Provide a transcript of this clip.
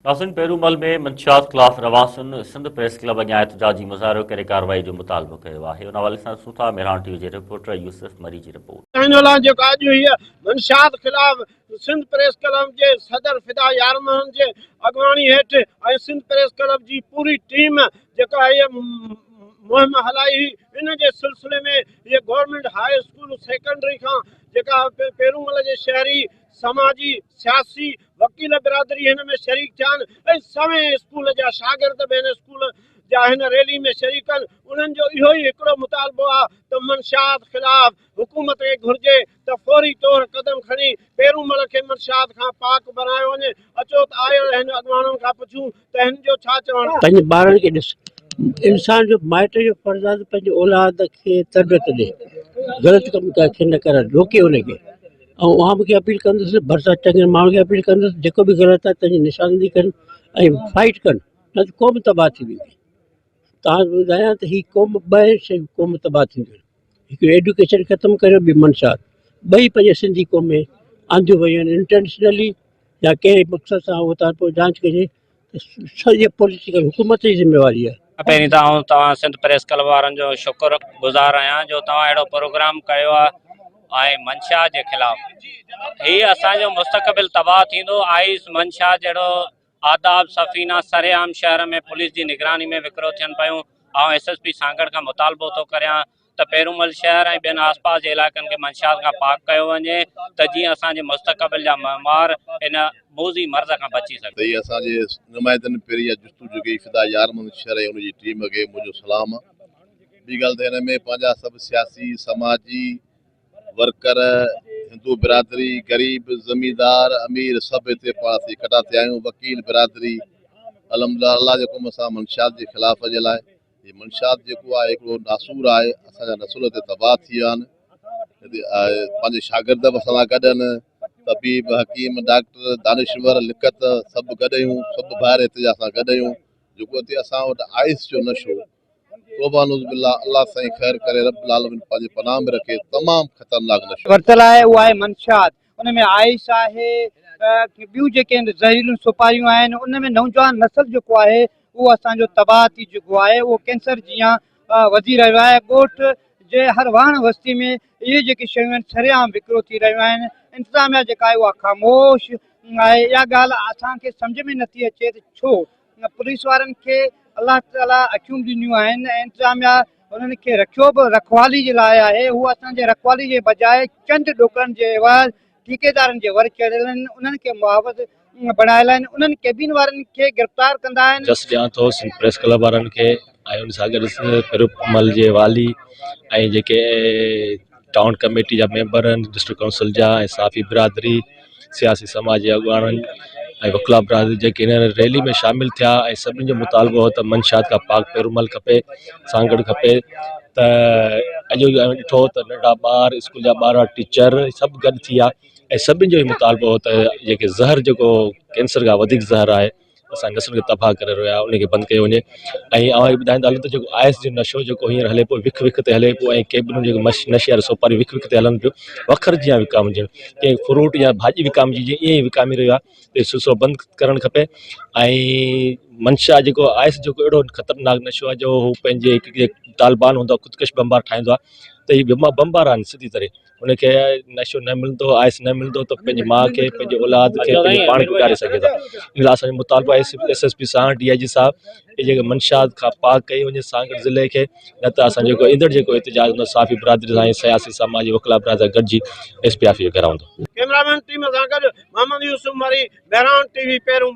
ناظرين پيرومل ۾ منشيات خلاف رهواسين سنڌ پريس ڪلب اڳيان احتجاجي مظاهرو ڪري ڪارروائي جو مطالبو ڪيو آهي ان حوالي سان ڏسون ٿا مهراڻ ٽي وي جي رپورٽر يوسف مري جي رپورٽ. تنهن جو لاء جيڪو اڄ هيء منشيات خلاف سنڌ پريس ڪلب جي صدر فدا يار محمد جي اڳواڻي هيٺ ۽ سنڌ پريس ڪلب جي پوري ٽيم جيڪا هيء مهم هلائي هئي ان جي سلسلي ۾ هيء گورنمينٽ هاء اسڪول سيڪنڊري کان جيڪا پيرومل جي شهري سماجي سياسي وڪيل برادري هن ۾ شريڪ ٿيا آهن ۽ سوين اسڪول جا شاگرد به هن اسڪول جا هن ريلي ۾ شريڪ آهن انهن جو اهو ئي هڪڙو مطالبو آهي ته منشيات خلاف حڪومت کي گهرجي ته فوري طور قدم کڻي پيرومل کي منشيات کان پاڪ بڻايو وڃي اچو ته آيل هن اڳواڻن کان پڇون ته هن جو ڇا چوڻ آهي. پنهنجي ٻارن کي ڏس انسان جو مائٽ جو فرض آهي ته پنهنجي اولاد کي تربيت ڏي غلط ڪم کي نه ڪرائي روڪي ان کي ۽ اوهان مون کي اپيل ڪندس ڀرسان چڱن ماڻهن کي اپيل ڪندس جيڪو به غلط آهي تنهنجي نشاندهي ڪن ۽ فائٽ ڪن نه ته قوم تباهه ٿي ويندي تان ٻڌايان ته هي قوم ٻه شيون قوم تباهه ٿينديون هڪ ايڊيوڪيشن ختم ڪريو ٻي منشات ٻئي پنهنجي سنڌي قوم ۾ آنديون ويون آهن انٽينشنلي يا ڪنهن مقصد سان اهو تان پوء جانچ ڪجي سڄي پوليٽيڪل حڪومت جي ذميواري آهي. پهرين ته آئون توهان سنڌ پريس ڪلب وارن جو شڪر گذار آهيان جو توهان اهڙو پروگرام ڪيو آهي ۽ منشيات جي خلاف هي اسان جو مستقبل تباهه ٿيندو آئيس منشيات جهڙو آداب سفينا سرعام شهر ۾ پوليس جي نگراني ۾ وڪرو ٿين پيون آئون ايس ايس پي سانگهڙ کان مطالبو ٿو ڪريان ته پيرومل شهر ۽ ٻين آسپاس جي علائقن کي منشيات کان پاڪ ڪيو وڃي ته جيئن اسان جي مستقبل جا معمار ان موذي مرض کان بچي سگهن. ته هي اسان جي نمائندن پهرين اها جستجو ڪئي فدا يار محمد شر ۽ ان جي ٽيم کي منهنجو سلام ٻي ڳالهه ته هن ۾ پنهنجا سڀ سياسي سماجي ورڪر هندو برادري غريب زميندار امير سڀ هتي پاڻ ٿي ڪٺا ٿيا آهيون وڪيل برادري الحمدلله الله جي حڪم سان منشيات جي خلاف جي لاء هي منشيات جيڪو آهي هڪڙو ناسور آهي اسان جا نسل هتي تباهه ٿي ويا آهن هتي پنهنجي شاگرد به اسان سان گڏ آهن طبيب حڪيم ڊاڪٽر دانشور لکت سڀ گڏ آهيون سڀ ڀائر هتي جا اسان گڏ آهيون جيڪو هتي اسان وٽ آئس جو نشو توبه نعوذ بالله الله سائين خير ڪري رب العالمين پنهنجي پناهه ۾ رکي تمام خطرناڪ نشو. ورتل آهي اهو آهي منشيات ان ۾ آئس آهي ٻيون جيڪي زهريليون سوپاريون آهن ان ۾ نوجوان نسل جيڪو آهي اهو اسان جو تباهه ٿي چڪو آهي اهو ڪينسر جيان وڌي رهيو آهي ڳوٺ جي هر واهڻ وستي ۾ اهي جيڪي شيون آهن سرعام وڪرو ٿي رهيون آهن انتظاميا جيڪا آهي اها خاموش آهي اها ڳالهه اسان کي سمجهه ۾ نٿي اچي ته ڇو پوليس وارن کي الله تعالي اکيون ڏنيون آهن ۽ انتظاميا انهن کي رکيو به رکوالي جي لاء آهي هو اسان جي رکوالي جي بجاء چند ڏوڪڙن جي عيوض ٺيڪيدارن جي ور چڙهيل آهن انهن کي محافظ بڻايل آهن انهن ڪيبين وارن کي گرفتار ڪندا آهن. جس ڏيان ٿو سنڌ پريس ڪلب وارن کي ۽ ان سان گڏ پيرومل جي والي ۽ جيڪي ٽائون ڪميٽي جا ميمبر آهن ڊسٽرڪٽ ڪائونسل جا ۽ صحافي برادري سياسي سماجي اڳواڻن ۽ وڪلا برادري جيڪي هن ريلي ۾ شامل ٿيا ۽ سڀني جو مطالبو هو ته منشيات کان پاڪ پيرومل کپي سانگهڙ کپي ته اڄ ڏٺو ته ننڍا ٻار اسڪول جا ٻار ٽيچر سڀ گڏ ٿي ويا ۽ سڀني جو هي مطالبو هو ته جيڪي زهر جيڪو ڪينسر کان وڌيڪ زهر آهي اسان جي نسل کي تباهه ڪري رهيو آهي ان کي بند ڪيو وڃي ۽ آئون هي ٻڌائيندو هلان ته جيڪو آئس جو نشو جيڪو هينئر هلي پيو وک وک تي هلي پيو ۽ ڪيبنون جيڪي مش نشي واري سوپاري وک وک تي هلن پيو وکر جيان وڪامجن ڪنهن فروٽ يا ڀاڄي وڪامجي جيئن ائين ئي وڪامي رهيو آهي ته سلسلو بند ڪرڻ کپي ۽ منشا جيڪو آئس جيڪو اهڙو خطرناڪ نشو آهي جو هو پنهنجي هڪ طالبان هوندو آهي خودڪش بمبار ٺاهيندو آهي ته هي بمبار آهن سڌي طرح ان کي نشو نه ملندو آئس نه ملندو ته پنهنجي ماء کي پنهنجي اولاد کي پنهنجي پاڻ کي اڏاري سگهي ٿو ان لاء اسان جو مطالبو آهي ايس ايس پي سان ڊي I جي صاحب هي جيڪي منشيات کان پاڪ ڪئي وڃي سانگهڙ ضلعي کي نه ته اسان جيڪو ايندڙ جيڪو احتجاج هوندو صحافي برادري سان سياسي سماجي وڪلا برادري سان گڏجي ايس پي آفيس جو گهيراء هوندو. ڪئميرا مين ٽيم سان گڏ محمد يوسف مري، مهراڻ ٽي وي پيرون.